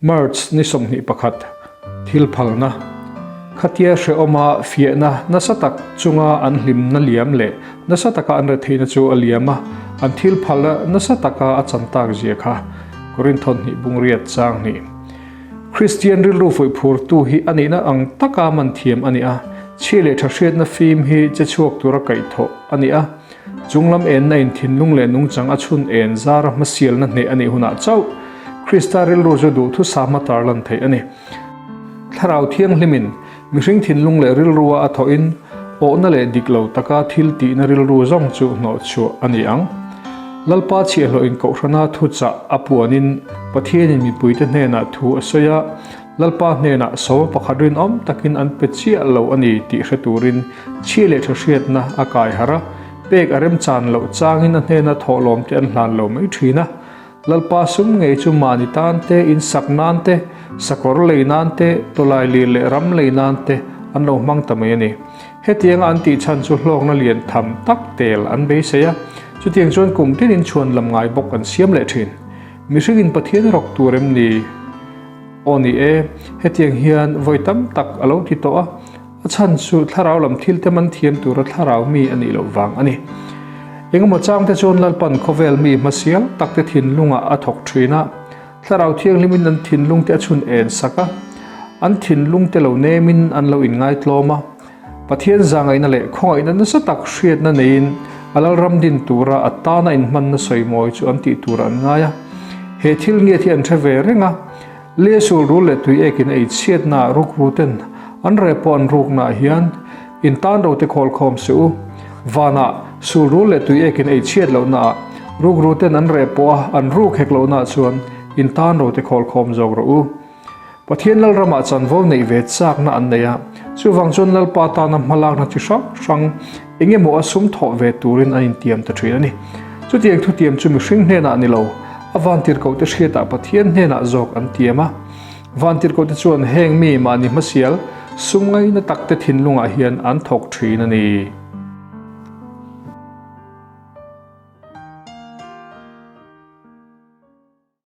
March ni 21, Thil phalna, Khatia hrehawma fiahna nasa tak chunga an hlimna liam leh nasa taka an retheihna chu a liam a, an thil phalna nasa taka a chan tak zia kha Korinthon hnih bungriat chang hnih. Kristian rilru fuih phurtu hi a nihna ang taka man thiam a ni a, chhia leh tha hriatna fim hi che chhuak tura kaihthawh a ni a, Chunglam enna in thinlung leh nungchang a chhun en zara hmasialna hneh a nih hunah chauh Krista rilru chu duhthusam a tarlan theih a ni. Thlarau Thianghlimin mihring thinlung leh rilrua a thawhin awhna leh dik lo taka thil tihna rilru zawng chu hnawhchhuah a ni ang. Lalpa chhiahhlawh in Kohhrana thuchah a puanin Pathianin mipuite hnenah thu a sawi a, Lalpa hnenah sawma pakhat rinawm takin an pe chiah lo a ni tih hre turin chhi leh tha hriatna a kai harh a, pek a remchan loh changin a hnena thawhlawm te an hlan lo mai thin a. Lalpa sum ngei chu mahni tan te, insak nan te, sakawr lei nan te, tawlai lir leh ram lei nan te an lo hmang ta mai a ni. Hetianga an tih chhan chu hlawkna lian tham tak tel an beisei a, chutiang chuan kum tinin chhuan lam ngai bawk an siam leh thin. Mihringin Pathian rawk tur em ni? Aw ni e, hetiang hian vawi tam tak a lo ti tawh a, a chhan chu thlarau lam thil te man thiam tura thlarau mi a nih loh vang a ni. Engemaw chang te chuan Lalpan khawvel mi hmasial tak te thinlungah a thawk thin a, thlarau thianghlimin an thinlung te a chhun en sak a, an thinlung te lo nemin an lo inngaitlawm a, Pathian zahngaihna leh khawngaihna nasa tak hriatna neiin a lalram din tura a tana inhmanna sawimawi chu an tih turah an ngai a. He thil ngiat hi an hre ve reng a, Lesul rul leh tui ekin ei chhiatnaah rukru ten an reh pawh an ruknaah hian in tan ro te khawl khawm suh u. Vanah sul rul leh tui ekin ei chhiat lohnaah rukru ten an reh pawh a an ruk hek lohnaah chuan in tan ro te khawl khawm zawk rawh u. Pathian Lalramah chanvo neih ve chakna an nei a, chuvang chuan Lalpa tana hmalakna chi hrang hrang eng emaw a sum thawh ve turin an intiam ta thin a ni. Chutiang thutiam chu mihring hnenah ni lo, a vantirhkohte hriatah Pathian hnenah zawk an tiam a. Vantirhkohte chuan heng mi mahni hmasial, sum ngaina takte thinlungah hian an thawk thin a ni.